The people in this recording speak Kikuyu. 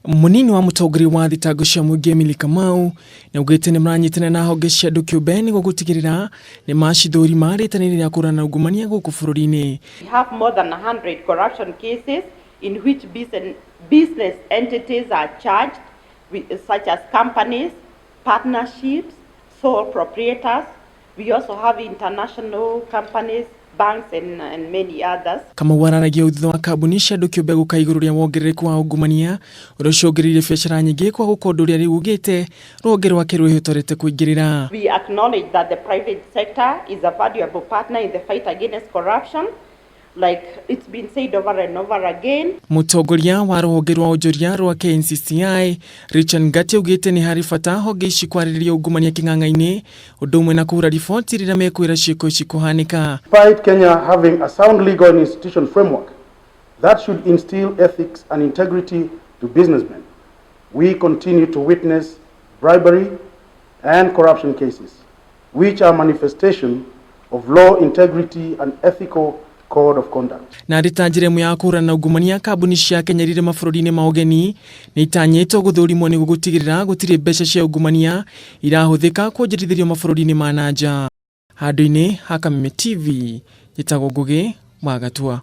Mũnini wa mũtongoria wa thitango cia mũingĩ Emily Kamau nĩaugĩte nĩmaranyitanĩra na honge cia andũ kĩũmbe nĩguo gũtigĩrĩra nĩmacithũrima rĩtana rĩa kũhũrana na ungumania gũkũ bũrũri-inĩ. We have more than 100 corruption cases in which business entities are charged, with, such as companies, partnerships, sole proprietors. We also have international companies, banks and many others. Kamau araragia ũũ thutha wa kambuni cia andũ kĩũmbe gũka igũrũ rĩa wongerereku wa ungumania ũrĩa ũcũngĩrĩirie biacara nyingĩ kwaga gũka ũndũ ũrĩa rĩu ugĩte rũhonge rwake rwĩhotorete kũingĩrĩra. We acknowledge that the private sector is a valuable partner in the fight against corruption, like it's been said over and over again. Mũtongoria wa rũhonge rwa onjoria rwa KNCCI Richard Ngati augĩte nĩ harĩ bata honge ici kwarĩrĩria ungumania kĩng'ang'a-inĩ ũndũ ũmwe na kũhũra riboti rĩrĩa mekwĩra ciĩko ici kũhanĩka. Despite Kenya having a sound legal and institution framework that should instill ethics and integrity to businessmen, we continue to witness bribery and corruption cases, which are manifestation of law integrity and ethical code of conduct. Na arĩ ta njĩra ĩmwe ya kũhũrana na ungumania kambuni cia Kenya iria irĩ mabũrũri-inĩ ma ũgeni nĩ itanyĩtwo gũthũrimwo nĩguo gũtigĩrĩra gũtirĩ mbeca cia ungumania irahũthĩka kuonjorithĩrio mabũrũri-inĩ ma na nja. Handũ-inĩ ha Kameme TV, njĩtagwo Ngũgĩ wa Gatua.